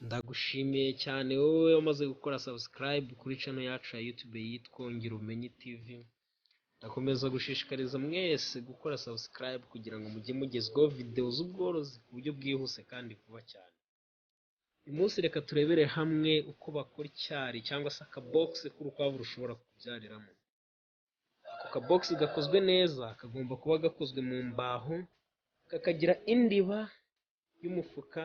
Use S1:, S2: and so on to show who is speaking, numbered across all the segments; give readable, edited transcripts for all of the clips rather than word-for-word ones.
S1: Ndagushimiye cyane wowe wamaze gukora subscribe kuri channel yacu ya YouTube yitwa Ongera Ubumenyi TV. Ndakomeza gushishikariza mwese gukora subscribe kugira ngo mujye mugezwaho video z'ubworozi ku buryo bwihuse kandi vuba cyane. Uyu munsi reka turebere hamwe uko bakora icyari cyangwa se akabogisi k'urukwavu rushobora kubyariramo. Ako kabogisi gakozwe neza kagomba kuba gakozwe mu mbaho, kakagira indiba y'umufuka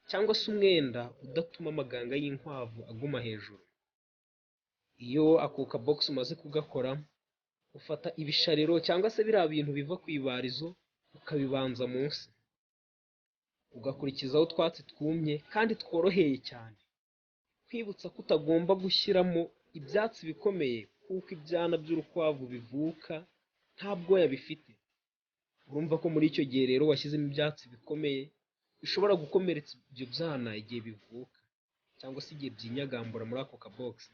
S1: cyangwa se umwenda udatuma amaganga y'inkwavu aguma hejuru. Iyo ako kabogisi umaze kugakora, ufata ibishariro cyangwa se biriya bintu biva ku ibarizo ukabibanza munsi, ugakurikizaho utwatsi twumye kandi tworoheye cyane. Nkwibutsa ko utagomba gushyiramo ibyatsi bikomeye kuko ibyana by'urukwavu bivuka nta bwoya bifite. Urumva ko muri icyo gihe rero washyizemo ibyatsi bikomeye bishobora gukomeretsa ibyo byana igihe bivuka cyangwa se igihe byinyagambura muri ako kabogisi.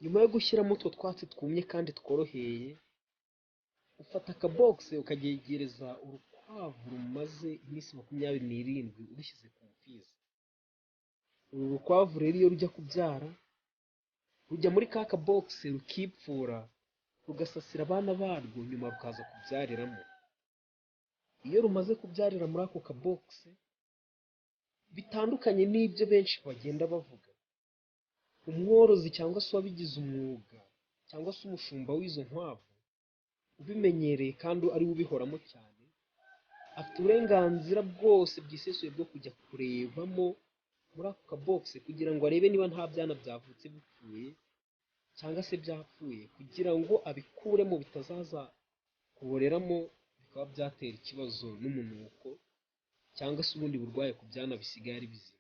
S1: Nyuma yo gushyiramo utwo twatsi twumye kandi tworoheye, ufata akabogisi ukagegereza urukwavu rumaze iminsi 27 urushyize ku mfizi. Uru rukwavu rero iyo rujya kubyara, rujya muri ka kabogisi rukipfura, rugasasira abana barwo, nyuma rukaza kubyariramo. Iyo rumaze kubyarira muri ako kabogisi, bitandukanye n'ibyo benshi bagenda bavuga, umworozi cyangwa se uwabigize umwuga cyangwa se umushumba w'izo nkwavu ubimenyereye kandi ariwe ubihoramo cyane, afite uburenganzira bwose bwisesuye bwo kujya kurebamo muri ako kabogisi kugira ngo arebe niba nta byana byavutse bipfuye cyangwa se byapfuye, kugira ngo abikuremo bitazaza kuboreramo bikaba byatera ikibazo n'umunuko cyangwa se ubundi burwayi ku byana bisigaye ari bizima.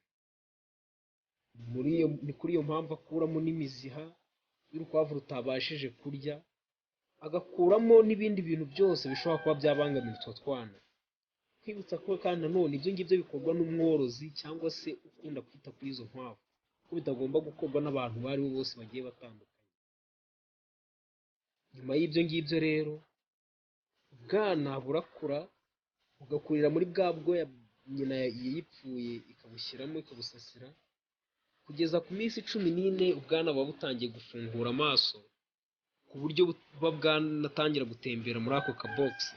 S1: Muri iyo ni kuri iyo mpamvu akuramo n'imiziha y'urukwavu rutabashije kurya, agakuramo n'ibindi bintu byose bishobora kuba byabangamira utwo twana. Nkwibutsa ko kandi nanone ibyo ngibyo bikorwa n'umworozi cyangwa se ukunda kwita kuri izo nkwavu, ko bitagomba gukorwa n'abantu abo ari bo bose bagiye batandukanye. Nyuma y'ibyo ngibyo rero, ubwana burakura bugakurira muri bwa bwoya nyina yayipfuye ikabushyiramo ikabusasira, kugeza ku minsi 14 ubwana buba butangiye gufungura amaso ku buryo buba bwanatangira gutembera muri ako kabogisi.